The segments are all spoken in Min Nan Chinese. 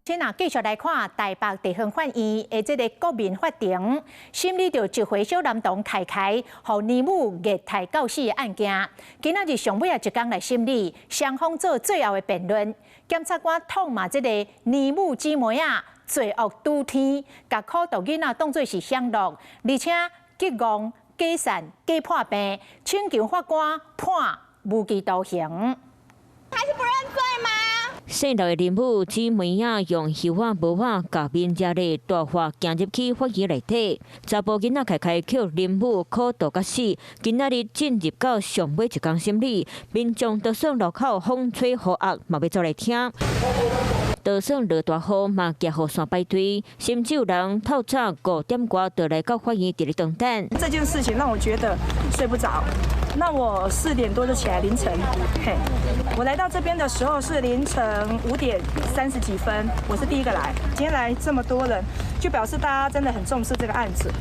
先啊，繼續來看台北地方法院的這个國民法庭審理著一歲小男童凱凱予奶母虐待到死的案件。今仔日上尾仔一工來審理，雙方做最後的辯論。檢察官痛罵這个奶母姊妹仔罪惡拄天，共苦毒囡仔當做是享樂，而且激戇假善假破病，請求法官判無期徒刑。還是不認罪嗎？姓劉的林母姊妹仔用靴仔帽仔共面遮咧大話行入去法院內底，查埔囡仔凱凱予奶母苦毒甲死，今仔日進入到上尾一工審理，民眾就算路口風吹雨壓，嘛欲走來聽。就算落大雨，嘛舉雨傘排隊，甚至有人透早5點外就來到法院佇咧等等。這件事情讓我覺得睡不着。那我4點多就起來，凌晨，嘿，我來到這邊的時候是凌晨5點30幾分，我是第一個來。今天來這麼多人，就表示大家真的很重視這個案子。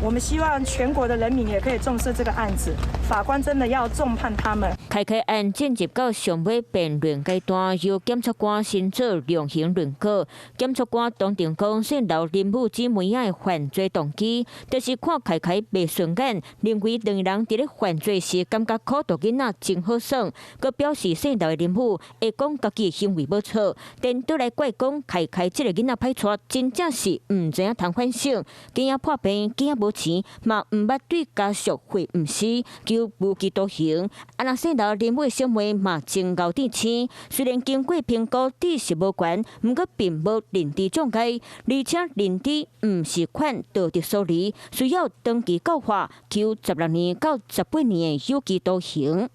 我們希望全國的人民也可以重視這個案子，法官真的要重判他們。凱凱案進入到上尾辯論階段，由檢察官先做量刑論告。檢察官當庭講，姓劉林母姊妹仔的犯罪動機，就是看凱凱袂順眼，認為兩人佇咧犯罪時感覺苦毒囡仔真好耍，閣表示姓劉的林母會講家己的行為無錯，顛倒來怪講凱凱這个囡仔歹帶，真正是毋知影通反省，驚仔破病，驚仔無錢，嘛毋捌對家屬悔毋死，求無期徒刑。啊，若姓劉林母的小妹嘛真𠢕甜青，雖然經過評估知識無懸，毋過並無認知障礙，而且認知毋是款道德疏離，需要長期教化，求16年到18年的有期徒刑。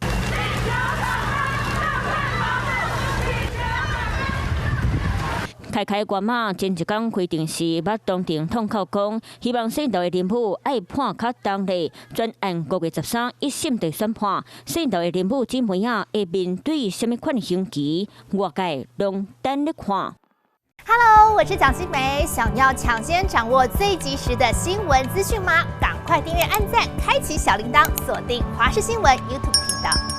凱凱外媽前一工開庭時，捌當庭痛哭講，希望姓劉的林母愛判較重咧，全案5月13一審就宣判。姓劉的林母姊妹仔會面對啥物款刑期，外界攏等咧看。 Hello，我是蔣新梅，想要搶先掌握最及時的新聞資訊嗎？趕快訂閱、按讚、開啟小鈴鐺，鎖定華視新聞 YouTube 頻道。